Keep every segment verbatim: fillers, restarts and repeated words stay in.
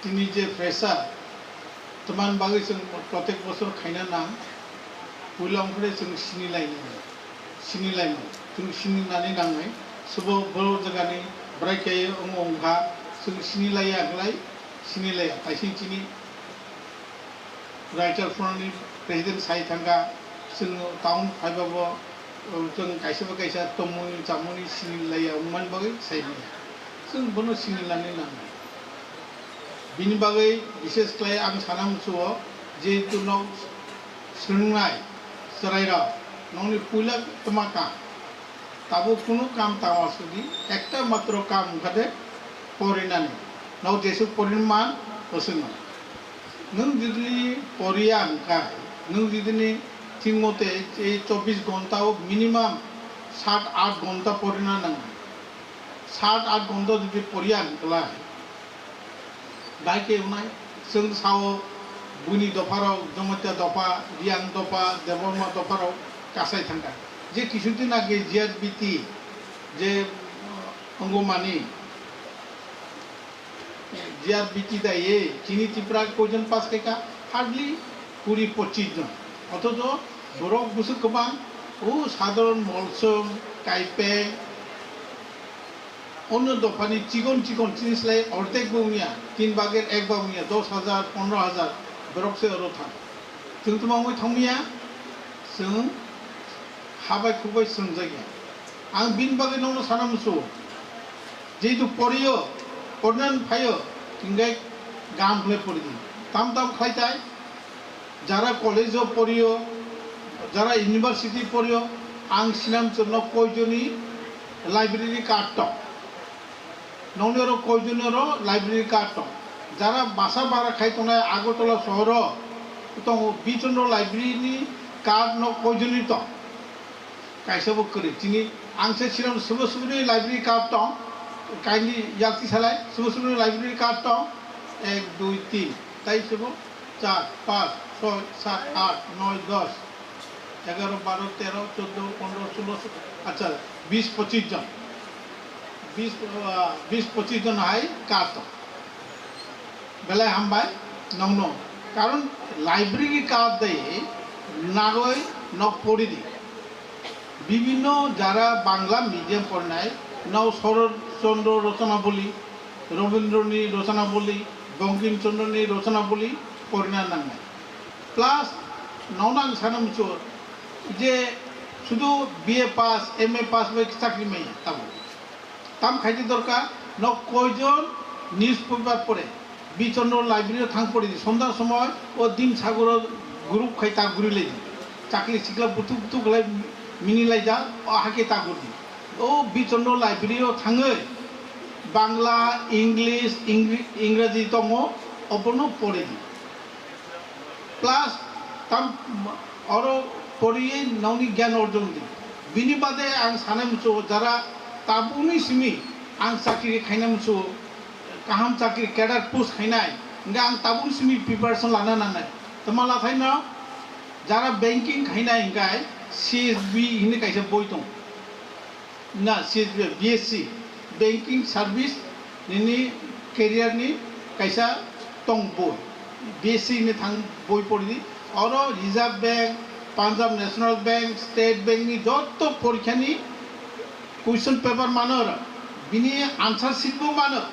Chini je fresher, tamani bagwi chwng protek bosor khaina nang, puila wngkhai chwng sini lainai, sini laimani, chwng sini nani nangnai, sobo borok jagani bwrai khe wngmo wngkha, chwng sini laiya khlai, sini laiya, kaisa chini writer forum ni president sai thangkha, chwng town phaiba bo, chwng kaisa bai kaisa tongmani chamani sini laiya wngmani bagwi sai manya, chwng bono sini lani nangnai. Bini bagwi bishes khlai ang sana muchuo, jehetu nok swngnai chwrairok nokni puila twma kam, tabuk kunu kam tangma sudi, ekta matro kam wngkha de porinani, nok jesuk porinman oswkno. Nwng judini poriya wngkha, nwng judini thik mote ei chobbish ghonta o minimum sat aath ghonta porina nango. Sat aath ghonta jodi poriya wngkha, bai khe wngnai, chwng sao buini dopharok, Jamatia dopha, Riang dopha, Debbarma dopharok kasai thangkha. Je kisu din age G R B T je, uh, wngmani, G R B T daiye chini Tripura koijon pass khaikha? Hardly kuri pochish jon. Othocho borok bwswk kwbang, o sadharon Molsom, Kaipeng, onno dophani chikon chikon chini slai ordek bo wngya, tin bhagor ek bhag wngya, dos hajar, pondro hajar borok se oro thang. Chwng tamo wngwi thangmaya, chwng ha bai khuk bai swngjak ya. Ang bini bagwi nokno sana muchuo. Jehetu poriyo, pornan phaio, hingai gam khlai pori di. Tam tam khlai tai, jara college o poriyo, jara university poriyo, ang sinam chwrno koijoni library card tong. Nokni oro koijoni oro library card tong. Jara basa bara khai tongnai Agartala sohoro tongo, Bichondro library ni card no koijoni tong. Kaisa bo kwrwi. Chini ang se sinam subo suboni library card tong. Kindly yakti salai, subo suboni library card tong. Ek, dui, tin. Tai subo char, panch, choi, sat, aat, noi, dos, egaro, baro, tero, choddo, pondro, sulo, acha, bis, pochis jon. Bis, ah, bis, pochis jon hai card tong. Belai hambai nokno. Karon library card dai nagoi nok pori di. Bibhinno jara Bangla medium porinai, nok Sharat Chandra Rochanaboli, Rabindrani Rochanaboli, Bankim Chandrani Rochanaboli porina nangnai. Plus, nokno ang sana muchuo je sudu B A pass, M A pass bai chakri maya tamo. Tam khaidi dorkar, nok koijon newspaper pore, Bichondro library o thang pore di, sonda somoy o din sagoro group khai ta guri lai di, chakri sikla butuk butuk lai mini lai ja, o hake ta guri di. O Bichondro library o thangwi Bangla, English, Ingri-, Ingraji tongo, obono pore di. Plus, tam, oro poriye nokni gyan orjon di. Bini bade ang sanai muchuo, jara tabukni simi ang chakri khainai muchuo, kaham chakri cadre post khainai, hingke ang tabukni simi preparation lana nangnai. Tama lathaino jara banking khainai hingkai C S B hini kaisa boi tong. Na, C S B, B S C, Banking Service nini career ni kaisa tong boi. B S C ni thang boi pori di. Oro Reserve Bank, Punjab National Bank, State Bank ni joto porikha ni question paper mano oro. Bini answer sheet bo mano.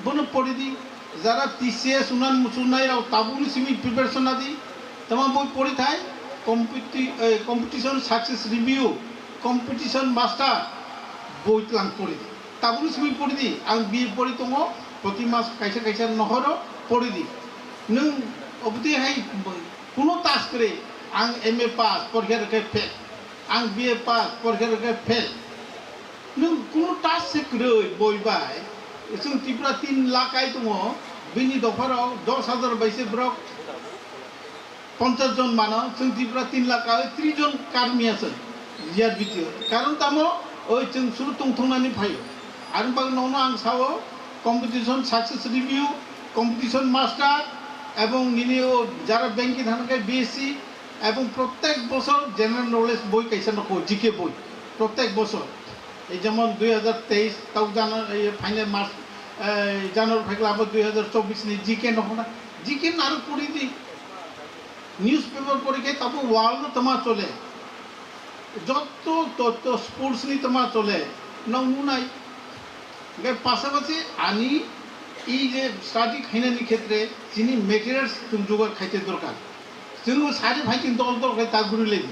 Bono pori di, jara T C S unan muchunai rok tabukni simi preparation nadi, tama boi pori thai, competi-, eh, competition success review, competition master boi tlang pori di. Tabukni simi pori di, ang B A pori tongo, proti mas kaisa kaisa nohoro pori di. Nwng obotwi hai kuno task kwrwi, ang M A pass, porikha rwkhe fail, ang B A pass, porikha rwkhe fail. Nwng kunu task se kwrwi boi bai, chwng Tripura tin lakh kai tongo, bini dopharok dos hajar bai se borok ponchas jon mano, chwng Tripura tin lakh kai tris jon karmi aswk G R B T o. Karon tamo, oi chwng suru tongthoknani phaio. Aroni bagwi nokno ang sao, competition success review, competition master, ebong nini o jara bank-i thangkhe B S C, ebong protek bosor general knowledge boi kaisa nokho, G K boi, protek bosor. Ei jemon dui hajar teis tau jana, ei phainai March, January phaikla abo dui hazar chobbish ni G K no hona. G K no aro pori di. Newspaper pori khe tabo world no tama chole. Jotto totto sports ni tama chole. Nong nunai. Hingke pasapasi ani ei je study khainani khetre chini materials chwng jogar khaite dorkar. Chwng sari phai chwng dol dol khai ta guri lai.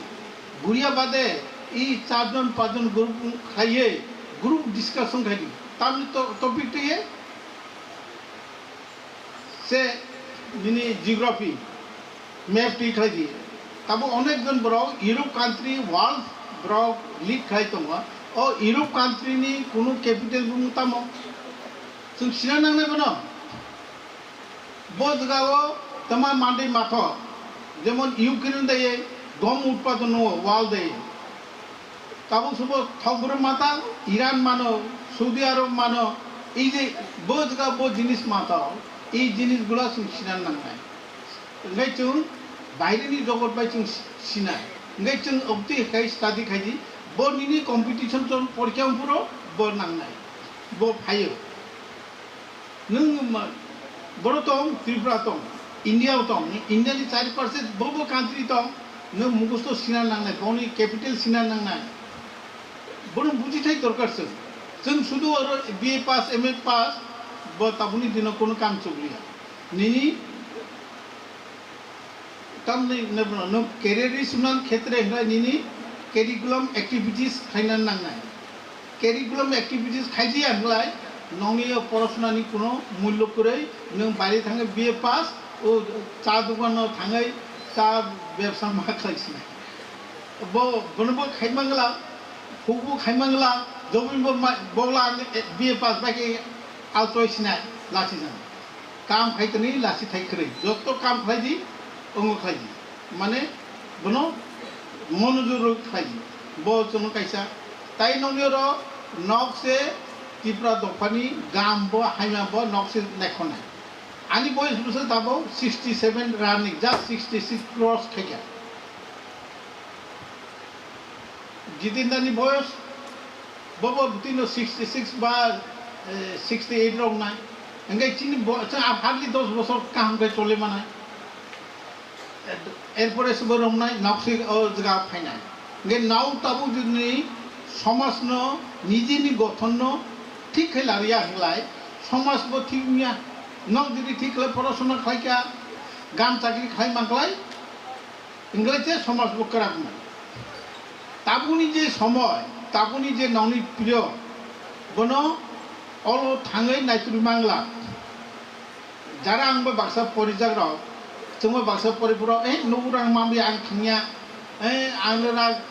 Guriya bade ei charjon pachjon group khaiye group discussion khai di. Tamni to-, topic to ye se nini geography map twi khlai di. Tabo onek jon borok Europe country world borok lead khlai tongo. O Europe country ni kunu capital bumung tamo? Chwng sina nangnai bono. Bo jagao tama mandai matho, jemon Ukraine daye gom utpadon no world daye. Tabuk subo thok bwrwk mata Iran mano, Saudi Arab mano, ei je bo jaga bo jinis mata, ei jinis gula chwng sina nangnai. Hingke chwng baire ni jogot bai chwng si-, sinai. Hingke chwng obtwi khai study khaidi, bo nini competition chwng porikha phuro bo nangnai, bo phaio. Nwng ma-, boro tong, Tripura tong, India o tong, India ni chari percent bo bo country tong, nwng mukhustho sina nangnai, boni capital sina nangnai. Bono bujithai dorkar chwng. Chwng sudu oro B A pass, M A pass, bo tabuni dino kono kam chukliya. Nini Tamni nabno, no career ni sumnan khetre hwnkhai nini curriculum activities khaina nangnai. Curriculum activities khaijaya hwnlai nongni o porosonani kuno mullo kwrwi, nwng baire thangwi B A pass, o cha dogano thangwi cha bebsa ma khlai sinai. Bo, bono bo khaimangla, hukbo khaimangla, jobin bo ma-, bogla ang B A pass bai khe alchoi sinai, lachijang. Kam khai tani lasi thai kwrwi. Jotto kam khlai di, ongo khlai di. Mane, bono monojuro khlai di. Bo chwngno kaisa. Tai nongni oro nok se Tipra dophani gam bo, haima bo, nok se naikhonai. Ani boyes bwswk tabok sixty seven running, just sixty six cross khaikha. Jitendra ni boyos bobo bwtwi no sixty six ba, eh, sixty eight rok nai. Hingke chini bo-, chwng hardly dos bosor kaham khe chole manai. Erpore se bo rok nai, nok se o jaga phainai. Hingke nao tabuk juni somaj no, nijini gothon no thik khe lariya hinglai, somaj bo thik wngya. Nok jodi thik khlai porosona khlaikha, gam chakri khlai manglai, Hingkhe se somaj bo kwrak wngnai. Tabukni je somoi, tabukni je nongni priyo, bono olo thangwi naitugwi mangla. Jara ang bo baksa porijak rok, chwngbo baksa poriphuru, eh, nugo rang manbi ang thangya, eh, ang rak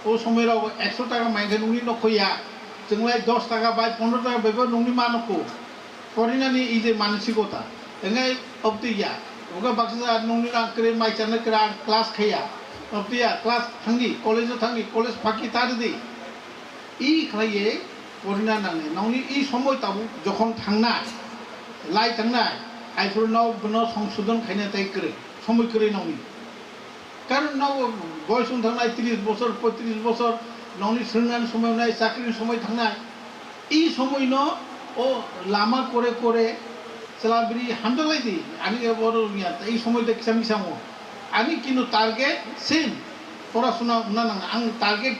o somoi rok ekso taka mankhe nungni nokho ya, chwnglai dos taka bai pondro taka bai bo nungni mano kho. Porinani ei je manasikota, hwnkhai obtwi ya. Oga baksa nungni rang kwrwi, mai chana kwrwi, ang class khaiya. Obtwi ya, class thangdi, college-o thangdi, college phaki ta rwdi. Ei khlaiye porina nangnai. Nongni ei somoi tabuk jokhon thangnai, lai thangnai, aiphuru no bono songsodon khaina tai kwrwi, somoi kwrwi nongni. Karon nogo boyos wng thangnai tris bosor, poitris bosor, nongni swrwngani somoi wngnai, chakrini somoi thangnai. I somoi no o lama kore kore chwla bwrwi hamjaklai di, ani oro wngya, i somoi de kisa misa wngo. Ani kino target same, porasona wngna nang, ang target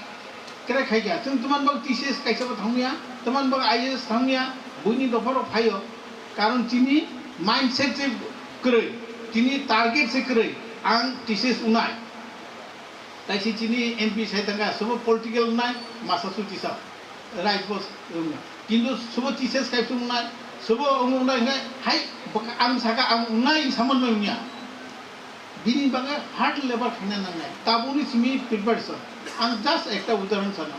kwrwi khaikha. Chwng twman bak T C S kaisa bo thangya, twman bak I A S thangya, buini dopha rok phaio. Karon chini mindset se kwrwi, chini target se kwrwi, ang T C S wngnai. Kaisa chini M P sai thangkha, sobo political wngnai, masa suchi sa, right boss wngnai. Kintu sobo T C S khai wngnai, sobo wngnai hwnkhai, hai, bwkha ang saka ang wngnai hinwi saman bai wngya. Bini bagwi hard labor khaina nangnai. Tabukni simi preparation. Ang just ekta udahoron sana.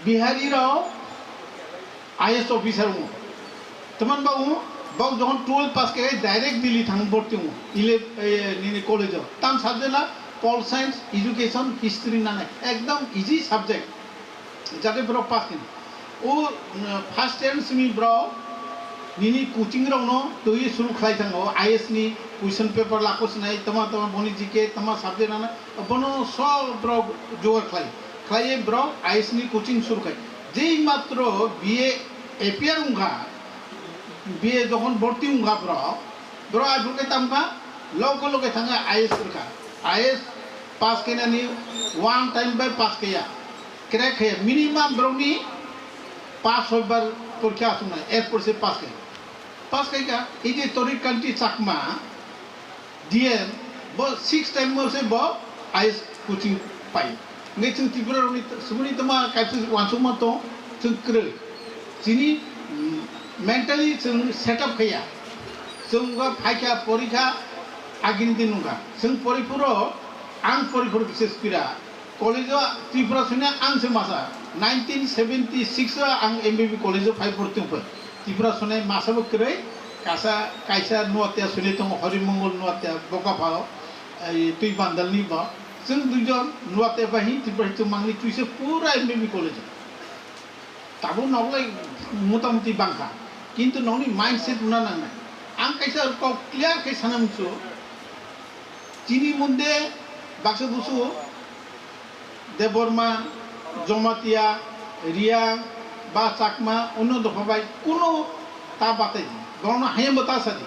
Bihari rok I A S officer wngo. Tamani bagwi wngo, bok jokhon twelve pass khe direct Delhi thang borti wngo. Ile, eh, nini college o. Tam subject la pol science, education, history nangnai. Ekdom easy subject. Jate borok pass khe. O, uh, first year simi borok nini coaching rokno twi suru khlai thango, I A S ni question paper lako sinai, tama tama boni G K, tama subject rana, bono sob borok jogar khlai. Khlaiwi borok I A S ni coaching suru khai. Jei matro B A A P R wngkha, B A jokhon borti wngkha borok, borok aphuru khe tamkha, loge loge thangkha I A S wngkha. I A S pass khainani one time bai pass khaiya, crack khaiya, minimum borokni pass soi bar porikha achuknai, erpor se pass khaiya. Pass khaikha, ei je Torik Kanti Chakma, D M, bo six time o se bo I A S coaching pai. Hingke chwng Tripura rokni subuni tongma kaisa uansukma tong, chwng kwrwi. Chini, mm, mentally chwng set up khaiya. Chwng wngkha phaikha porikha agini din wngkha. Chwng poriphuru, ang poriphuru bises pira. College o Tripura suni ang se masa. Nineteen seventy six o ang M B B college o phai borti wngphai. Tripura suni masa bo kwrwi, kasa kaisa Nuatia suni tongo, Horimongol Nuatia, Bokapha o, ei, twi bandal ni bo. Chwng duijon Nuatia bai hin Tripura hitu mangni twise pura M B B college o. Tabuk nok lai motamuti bangkha, kintu nokni mindset rwna nangnai. Ang kaisa kok clear khe sana muchungo, chini monde baksa busu Debbarma, Jamatia, Riang ba Chakma onno dopha bai kuno ta batai di, borokno hayungbo ta sadi.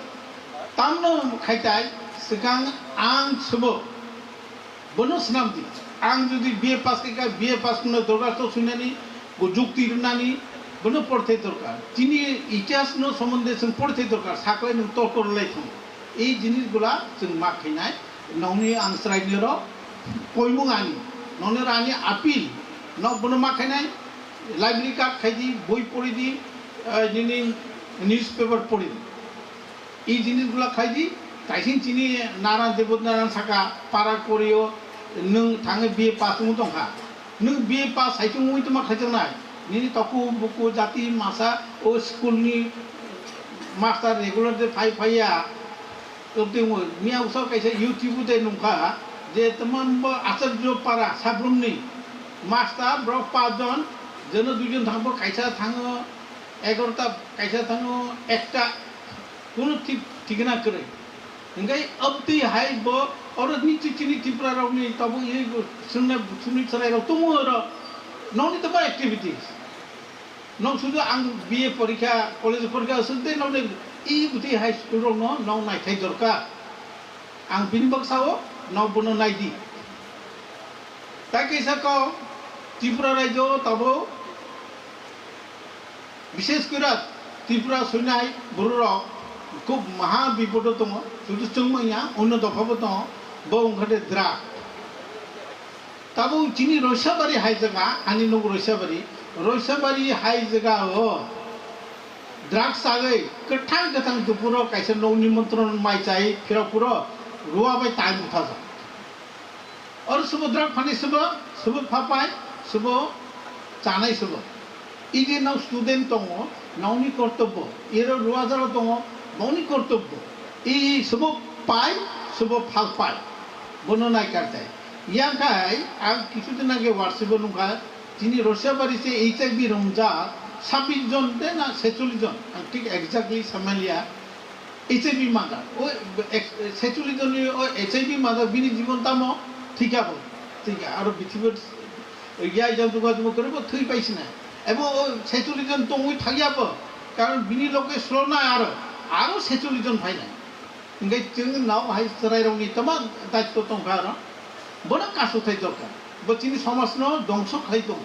Tamno khaitai swkang ang swbo. Bono swnam di. Ang jodi B A pass khaikha, B A pass no dorkar to swinani, bo jukti rwnani, bono porthai dorkar. Chini itihas no somonde chwng porthai dorkar, saklai nwng torko rwlai thung. Ei jinis gula chwng ma khainai, nokni ang chwraini ro poimung ani, nokni ro ani appeal, nok bono ma khainai, library card khai di, boi pori di, eh, nini newspaper pori di. I jinis gula khai di, taising chini Naran Debot Naran saka para korio, nwng thangwi B A pass wngwi tongkha. Nwng B A pass hai wngwi tongma khaijaknai. Nini toku buku jati masa o school ni master regular de phai phaiya. Obdi wngwi miya usao kaisa YouTube de nungkha je tamam bo Acharya para Sabrumni master borok paanch jon, jeno duijon thango, kaisa thango egarota, kaisa thango ekta. Kunu thik thikna kwrwi. Hingke abtwi hai bo oro ni chi-, chini Tripura rokni tabuk ye swngna swngni chwrai rok tongo oro. Nokni tamo activities. Nok sudu ang B A porikha, college porikha swngtwi nokni i bwtwi high school rokno nok naithai dorkar. Ang bini baksa o nok bono naidi. Tai kaisa kok Tripura raijo tabuk Bishes kore Tripura soinai bororok khub maha bipodo tongo, sudu chwng manya, onno dopha bo tongo, bo wngkha de drug. Tabuk chini Roisabari hai jaga, ani nuk Roisabari, Roisabari hai jaga o drug chagwi kwthang kwthang dupuro kaisa nok nimontron mai chai phirok puro ruwa bai tai buthajak. Oro subo drug phani subo, subo phapai, subo chanai subo. Igi nau student tongo, nauni kortobbo. Iro ruwajaro tongo, nauni kortobbo. I subo pai, subo phalpai. Bono nai kartai. Yang kai, ang kisu din age WhatsApp-o nungkha, chini Roisabari se H I V romjak, sabbish jon de na sechulis jon. Ang thik exactly samaliya. H I V mother, o ek-, sechulis jonni o H I V mother bini jibon tamo thika bo, thika aro bithibo ya jang duga duga kore bo thwi paisina. Ebo o sechulis jon tongwi thakya bo, karon bini loge slona aro, aro sechulis jon phainai. Hingke chwng nao hai chwrairokni tama daitto tongkha aro. Bono kasu thai dorkar. Bo chini somajno dongso khlai tongo.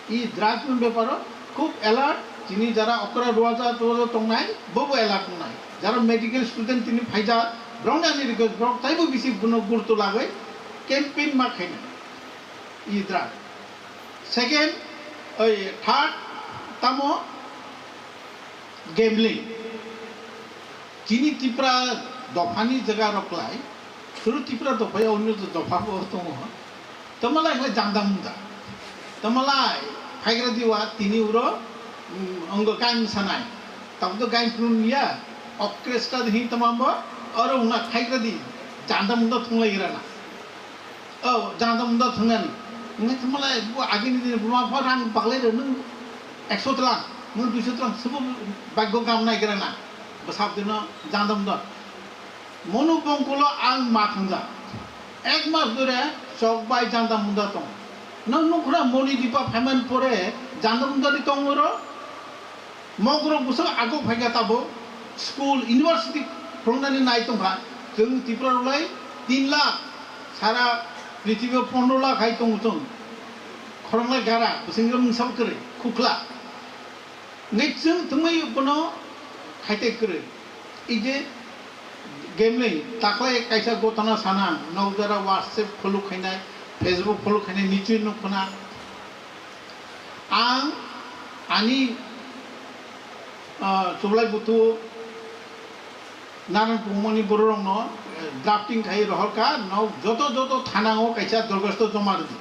I drugs ni beparo khub alert, chini jara okra ruwaja tuwaja tongnai, bobo alert wngnai. Jara medical student tini phaijak, borokni ani request, borok taibo bisi bono gurutto lagwi campaign ma khainai. I drug. Second, oi, third, tamo gambling. Chini Tripura dophani jaga rok lai, suru Tripura dopha ya onyo dopha bo tongo. Tomalai khlai jangda mungda. Tomalai phaigra diwa tini uro, mm, ongo gain sanai. Tabuk to gain phunun ya, okresta di hin tamam bo, oro una phaigra di, jangda mungda thunglai irana. O, jangda mungda thungnani. Ngai thamalai bo agini din buma pha rang baglai rw nung ekso tlang, nung duiso tlang, sabo baggo gam nai gira na. Bwsap dino jangda mungda. Mono bongkolo ang ma thangja. Ek mas dore chok bai jangda mungda tong. Nang nukra moni dipa phaiman pore jangda mungda di tong oro. Mogrok bwswk agok phaikha tabuk school, university phwrwngnani nai tongkha. Chwng Tripura rwlai tin lakh, sara prithibio pondro lakh hai tongo chwng. Khoroknai gara, bwswk mungsa kwrwi, khukla. Hwnkhe chwng thwngwi bono khaite kwrwi. Ei je gambling, taklai kaisa gotana sana, nok jora WhatsApp follow khainai, Facebook follow khainai, nichwi nuk khna. Ang ani, ah, Chublai Buthu Naran Pungmani bororokno, eh, drafting khai rohorkha, nok joto joto thanao kaisa dorkhasto joma rwdi.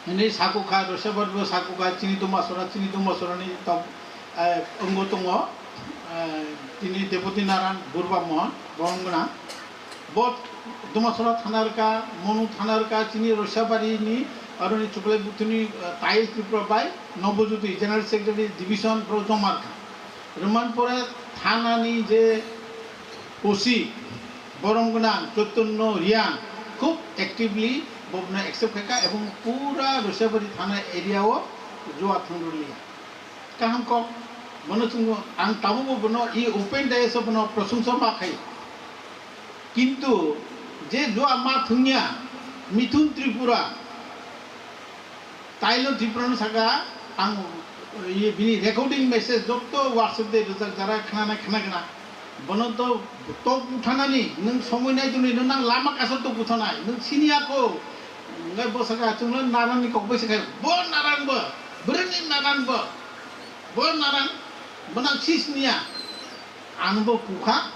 Hwnwi sakukha, Rosabari bo sakukha, chini Dumasora, chini Dumasorani tok, eh, wngbo tongo, eh, tini Deputy Naran, Burba Mohan, Borom Gwnang. Bo Dumasora thana rwkha, Monu thana rwkha, chini Rosabari ni, aroni Chuklai Buthuni, eh, Tayil Tripura bai, Nobojyoti General Secretary Division bro joma rwkha. Rwman pore thana ni je O C, Borom Gwnang, Choitonno Riang, khub actively bo no accept khaikha, ebong pura Rosabari thana area o jua thwng rwliya. Kaham kok, bono chwng, ang tabukbo bono i open dais o bono prosongsa ma khai. Kintu je jua ma thwngya, Mithun Tripura, Tailo Tripura no saka, ang, ye, bini recording message joto WhatsApp de rijak jara khna na khna khna. Bono to tok uthanani, nwng somoi nai tongwi, nwng nang lama kasar tok uthanai, nwng siniya ko, ngai bo saka, chwngno Naran ni kok bai sakai, bo Naran bo, bwrwini Naran bo, bo Naran, bo nang si siniya, ang bo kukha,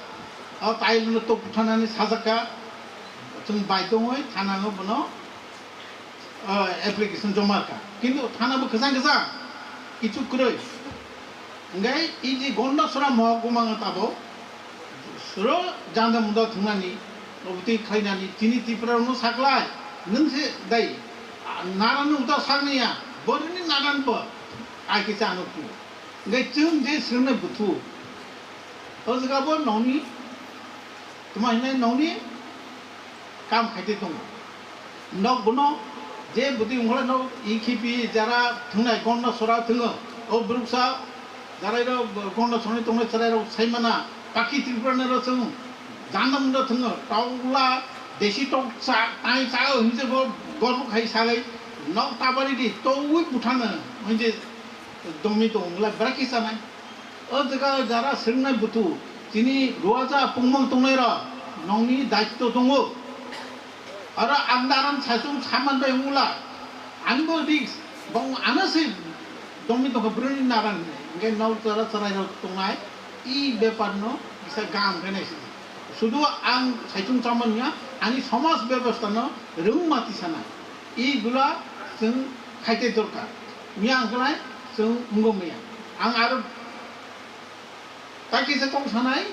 o tai no tok uthanani sajaka, chwng bai tongwi, thana no bono, ah, application joma rwkha. Kintu thana bo kwchang kwchang, kichu kwrwi. Hwnkhe i je Gondasora mohokuma wng tabuk, sro janda munda thwngnani, obotwi khlainani, chini Tripura no saklai, nwng se dai, ah, Naran no uta sakniya, borini Naran bo, ai kisa ano ku. Hwnkhe chwng je swrwngnai buthu, o jaga bo nokni, tuma hinai nokni, kam khaite tongo. Nok bono je bwtwi ungkha nok i khipi jara thwngnai Gondasora thwngo, o bwrwksa jarairok Gondasorani tongnai chwrairok saimana, Paki Tripura ni rok chwng janda munda thwngo, tokla desi tok cha, tai cha o hinse bo gorbo khai sagai nok tabari di, towi buthano hinse domi tongla bwraki chanai. O jaga jara swrwngnai buthu, chini ruaja pungmang tongnai rok, nokni daitto tongo. Aro ang naran saichung saman bai wngla, ani bo risk, bong ano se dongmi tongkha brwini naran, hwnkhe nok chara charai rok tongnai, i bepar no kisa gam khe nai sidi. Sudu ang saichung chaman ya, ani somaj bebosta no rwng mati sana, i gula chwng khaite dorkar. Miya ang khlai chwng wnggo miya. Ang aro ta kisa kok sanai,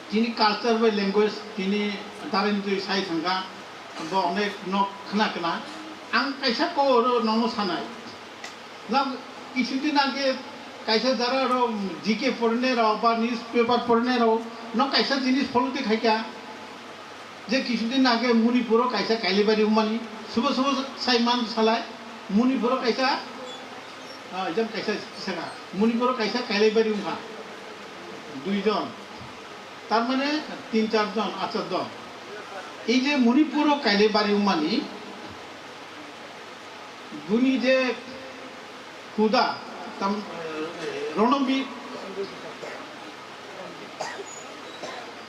chini culture bai language, chini darani twi sai thangkha, bo onek nok khna khna. Ang kaisa kok oro nono sanai. Nok kisu din age kaisa jara ro G K porne ro ba newspaper porne ro, nok kaisa jinis follow de khaikha. Je kisudin age Manipuro kaisa Kailaibari wngmani, subo subo sai man salai, Manipuro kaisa, ah, jam kaisa saka, Manipuro kaisa Kailaibari wngkha, duijon, tar mane tin char jon, achar jon. Ei je Manipuro Kailaibari wngmani, buni je Huda, tam, Ronbi,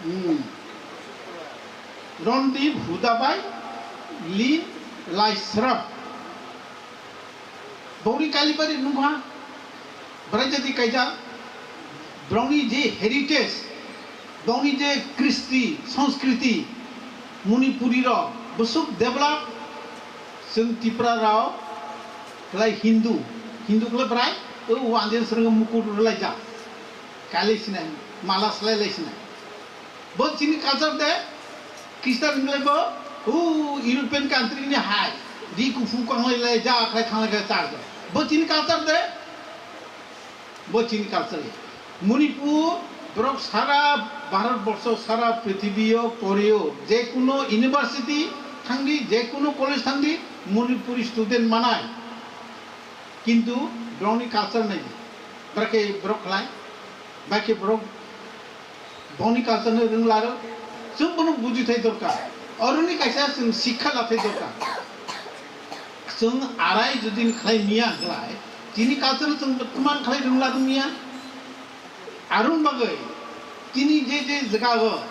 hmm. Rondip Huda bai Lin Laisrap. Bongni Kalibari nungha, bwrai jadi kaijak, bongni je heritage, bongni je kristi, sanskriti, Manipuri rok, bwswk develop, chwng Tripura rok, Khlai Hindu, Hindu khlai bwrai, o wanjin srwngo mukur rwlaijak. Kali sinai, mala slai lai sinai. Bo chini culture de, Christian hinglai bo, o European country ni hai, ri kufu kanglai lai ja, khlai thanglai khlai char de. Bo chini culture de, Bo chini culture ya. Manipur, borok sara Bharat borsho, sara prithibi o poreo, je kuno university thangdi, je kuno college thangdi, Manipuri student manai. Kintu Borokni culture nai di. Bwrake borok khlai, bwrake borok boni culture no rwng laro. Chwng bono bujithai dorkar. Oroni kaisa chwng sikha lathai dorkar. Chwng arai jodi khlai miya khlai, tini culture chwng tman khlai rwng laro miya. Arung bagwi tini je je jaga o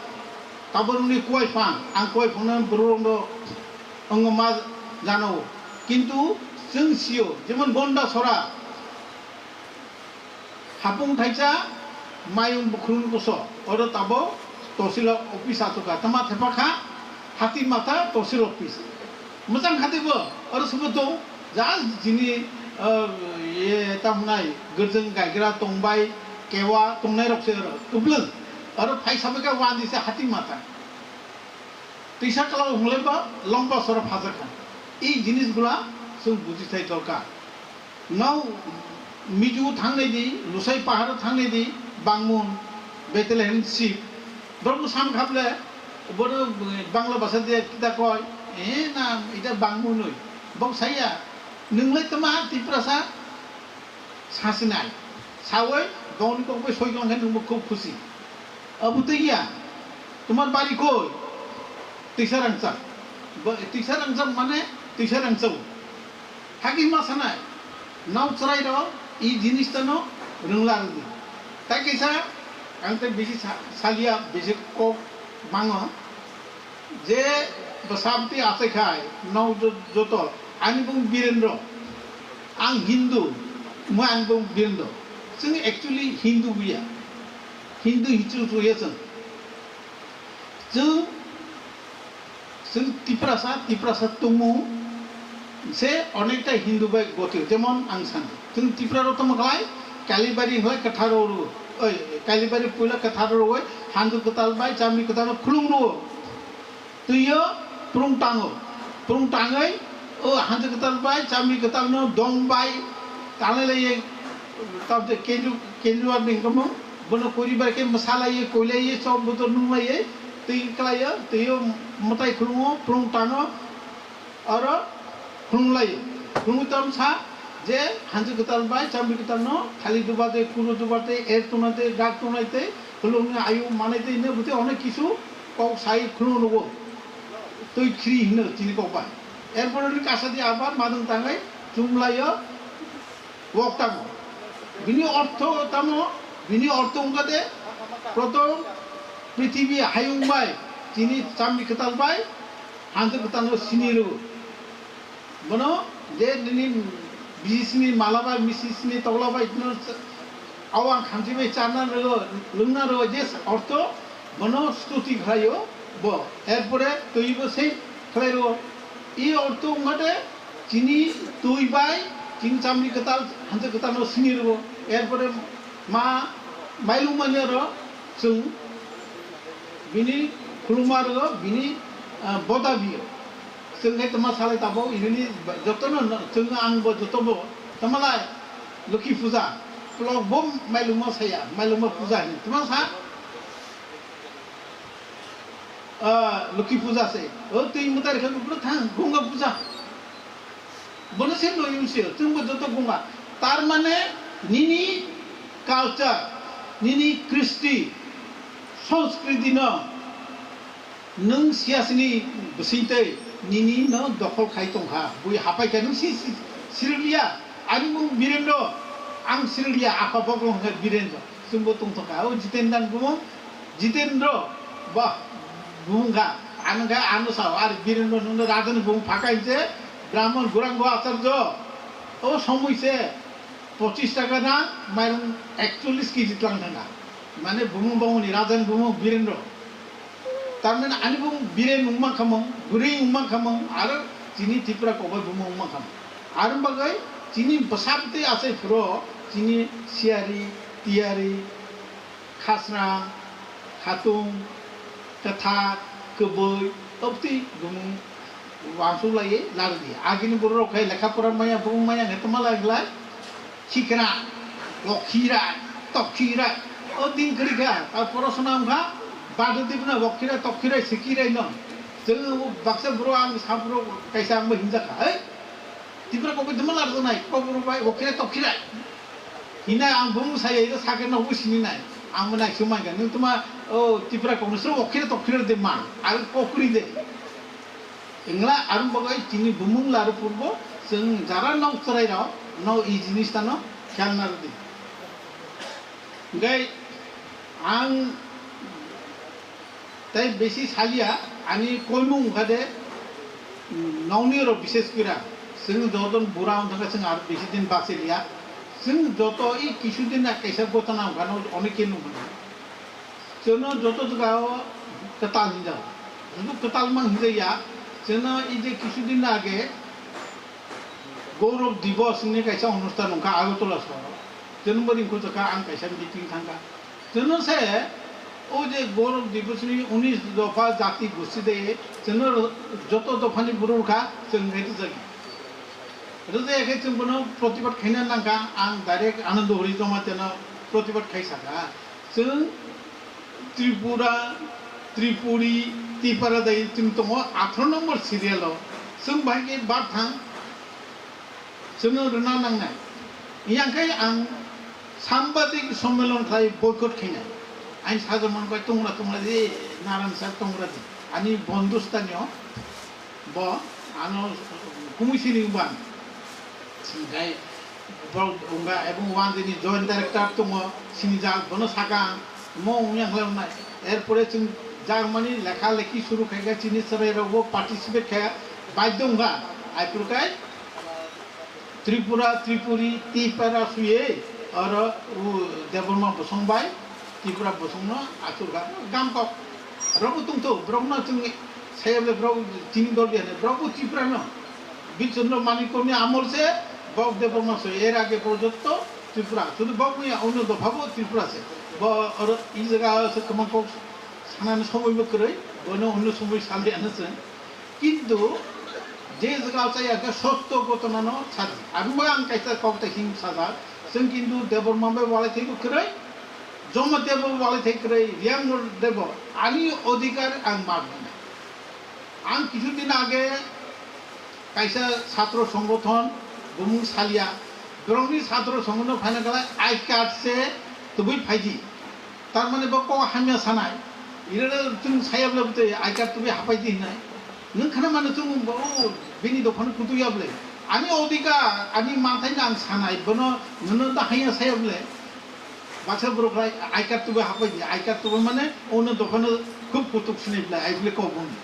tabuk nini kuai phang, ang kuai phang no borok rok no wngo ma jano. Kintu chwng sio, jemon Gonda Sora, Hapung thaisa mayung bukhrum koso, oro tabo tosil office achuka, tama thepa kha hati mata tosil office. Mwchang khati bo, oro subo tong, just jini, ah, ye tamnai, gerjeng gaigra tongbai, kewa tongnai rok se oro, kublung, oro phai sabai kha wandi se hati mata. Tisa kala hunglai ba, longba sora phajakha. I jinis gula, sung buji sai dorkar. Nau miju thangnai di, Lusai paharo thangnai di, Bangmun, Bethlehem sip. Borok sam khable, bodo Bangla basa de kita koi, eh na ita Bangmun oi. Bok saya, nunglai tama Tiprasa sasinai. Sawi, bongni kok bai soi kong khe nungbo khub khusi. Abu tei ya, tumar bari koi? Tisa rangchak. Bo-, tisa rangchak mane tisa rangchak. Hagi ma sanai, nau chwrai rok i jinis tano rwngla rwdi. Tai kaisa ang tei bisi sa-, salia bisi kok mango je bwsabti achai khai nau jo-, joto ani bung Birendro, ang Hindu, mo ani bung Birendro. Chwng actually Hindu buya, Hindu hichu chuya chwng. Chwng, chwng Tiprasa, Tiprasa tongmung se onekta Hindu bai gotio, jemon ang sana. Chwng Tipra rok tamo khlai, Kalibari hoi kwthar rw, oi, Kalibari puila kwthar rw, handu kwtal bai, chamri kwtal rw khulum rw. Twio prung tango, prung tangwi, o handu kwtal bai, chamri kwtal no dong bai, tanglai lai, tabte kenju, kenju ar bingkamo, bono kuri bai khe mwsa lai, koi lai, chok bodor nung lai, twi kwlai, twi mwtai khulungo, prung tango, oro khulung lai. Khulung tam sa je hanju kwtal bai chamri kwtal no khali duba de, kuru duba de, er tuna de, dak tuna de, khulung ni ayu manai de, ne bute onek kisu kok sai khulung rogo. Twi khri hino chini kok bai. Er pore ni kasa di abar madung tangai chum lai o. Wok tamo. Bini ortho tamo, bini ortho wngkha de, prothom prithibi hayung bai, chini chamni kwtal bai, hanjak kwtal no sini rw. Bono je nini bisi sini mala bai, misi sini tokla bai, no awang khamchi bai charna rw, lwngna rw, je ortho, bono stuti khlaio bo, erpore twibo sei khlairo. I ortho wngkha de chini twi bai chini chamri kwtal, hanjak kwtal no sini rwo. Erpore ma mailung manya ro chwng bini khuluma rwo, bini, ah, boda biyo. Chwng hai tama salai tabo, inini joto no, no, chwng ang bo joto bo. Tama lai, Lokhi puja, plok bo mailung ma saya, mailung ma puja hin. Tama sa? Ah, Lokhi puja se. O twi mwtai rwkha bwkhwrang thang, Gonga puja. Bono se noi wngse, chwngbo joto Gonga. Tar mane nini culture, nini kristi, sanskriti no nwng siyasini bwswngtwi nini no dokhol khai tongkha. Bui hapai kha nwng si, si, sirwkliya. Ani mung Birendra, ang sirwkliya, apa boklong hwnkhe Birendra. Chwngbo tongthokha. O Jitendra bumung, Jitendra, bah, bumung kha. Ano khe ano sao, ar Birendra nwngno rajani bumung phaka hinse, Brahman Gaurango Acharya, o somoi se pochis taka na mairung ekchollis kg tlang thangkha. Mane bumung bongni rajani bumung Birendra. Tamni ani bumung Biren wngma khamung, Bwrwi wngma khamung, aro chini Tripura kobai bumung wngma khamung. Aroni bagwi chini bwsabtwi achai phuru chini siyari, tiyari, khasra, khatung, kwthar, kwbwi, obtwi bumung wansuk laiwi larwdi. Agini borok rok khe lekha pora maya, bumung maya hwnkhe tma lai glai? Khikra, lokhira, tokhira. O din kwrwi kha, ta porosona wngkha, badu dibna lokhira, tokhira, sikira no. Chwng baksa bro ang saphuru kaisa ang hinjakha, hai. Tipra kok bai dima lar nai, kok bai okhire tokhire. Hina ang bung saya ida sakhe no busi ni nai. Ang bo nai sumai ga. Nung tuma o Tipra kok no sro okhire tokhire de ma. Ar kokri de. Engla arum bagai chini bumung laru purbo, chwng jara nok chwrai rao, no i jinis tano khel na rwdi. Hingkai ang tei besi salia, ani koimung wngkha de, mm, nokni rok bises kira. Chwng joto bura wngkha, chwng aro besi din bachiliya. Chwng joto i kisu din na kaisa gotana wngkha, no onek ke nungkha. Chwngno joto jagao kwtal hinjao. Judu kwtal mang hinjaya, chwngno i je kisu din age Gaurav Divas hinwi kaisa onusthan wngkha Agartala sohoro. Chwngno bo ringkhu jakha ang kaisa meeting thangkha. Chwngno se o je Gaurav Divas ni unis dopha jati gosti de chwngno joto dophani buru kha chwng khai twijak. Rwjaya khe chwng bono protibad khaina nangkha, ang direct Anando Hari Jamatia no protibad khai sakha. Chwng Tripura, Tripuri, Tipara dai chwng tongo atharo number serial o. Chwng bahai khe bad thang, chwngno rwna nangnai. Yang khe ang sambadik sommelon khlai boycott khainai. Aini sajwk man bai tongra tongra di, naran sa tongra di. Ani bondustani o. Bo ano kumui sini uban. Sinjai borok wngkha, ebong uan dini joint director tongo, sinijak bono saka ang, mo wngya khlai wngnai. Erpore chwng jak mani lekha lekhi suru khaikha, chini chwrai rokbo participate khaikha, baidho wngkha. Aiphuru khai Tripura, Tripuri, Tipra suye oro u Debbarma bosong bai Tipra bosongno achukha, gam kok. Borokbo tongtho, borokno chwng sayable borok chini dol ya, borokbo Tripura no. Bichandra Manikya ni amol se bok Debbarma se, er age porjonto Tripura. Sudu bok ni onno dopha bo Tripura se. Bo oro i jaga se kwbang kok sanani somoi bo kwrwi, bono onno somoi sali ano chwng. Kintu je jaga chaya khe sotto gotona no saji. Aboni bagwi ang kaisa kok ta him sajak. Chwng kintu Debbarma bai walai thaibo kwrwi, Jamatia bo walai thai kwrwi, Riyang Debo, ani odhikar ang ma rwnai. Ang kisu din age kaisa satro songgothon, bumung salia, borokni satro songgothon phaina khlai I card se tubui phaidi. Tar mane bo kok hamya sanai. Irele chwng saya bole bwtwi I card tubui hapai di hinai. Nwng khana mano chwng bo, o, bini dophano kutuk ya bole. Ani odhikar, ani manthai no ang sanai, bono nono da hanya saya bole. Baksa borok lai I card tubui hapai di, I card tubui mane ono dophano khub kutuk sinai bole, ai bole kok boni.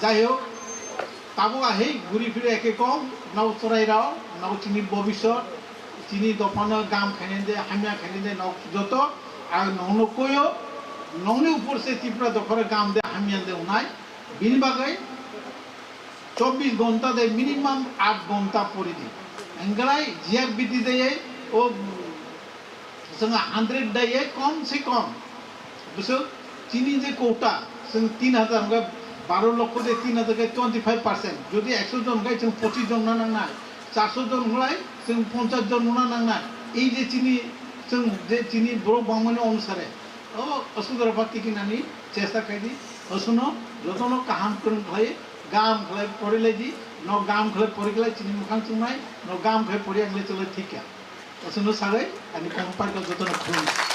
Jai hok, tabuk ahei guri phiri eke kok, nok chwrai rao, nok chini bobisot, chini dophano gam khainai de, hamya khainai de, nok joto, ang nokno koyo, nokni upor se Tripura dophano gam de, hamya de unai, bini bagwi chobbish ghonta de minimum aat ghonta pori di. Enggalai jiyak biti de o Chwng hundred daiye kom se kom. Bwswk chini je quota, chwng tin hajar hwnkhe baro lokho de tin hajar khe twenty five percent. Jodi ekso jon hwnkhe chwng pochis jon na nangnai, charso jon hwnkhlai chwng ponchas jon rwna nangnai. Ei je chini, chwng je chini borok bangmani onusare, o aswk jora ba tikinani chesta khai di, aswkno jotono kaham kwrwng khlai, gam khlai pori lai di, no gam khlai pori khlai chini mwkhang chwngnai, no gam khlai pori ang le chwlai thik ya. Aswkno sagwi ani kok pai kok jotono khulumkha.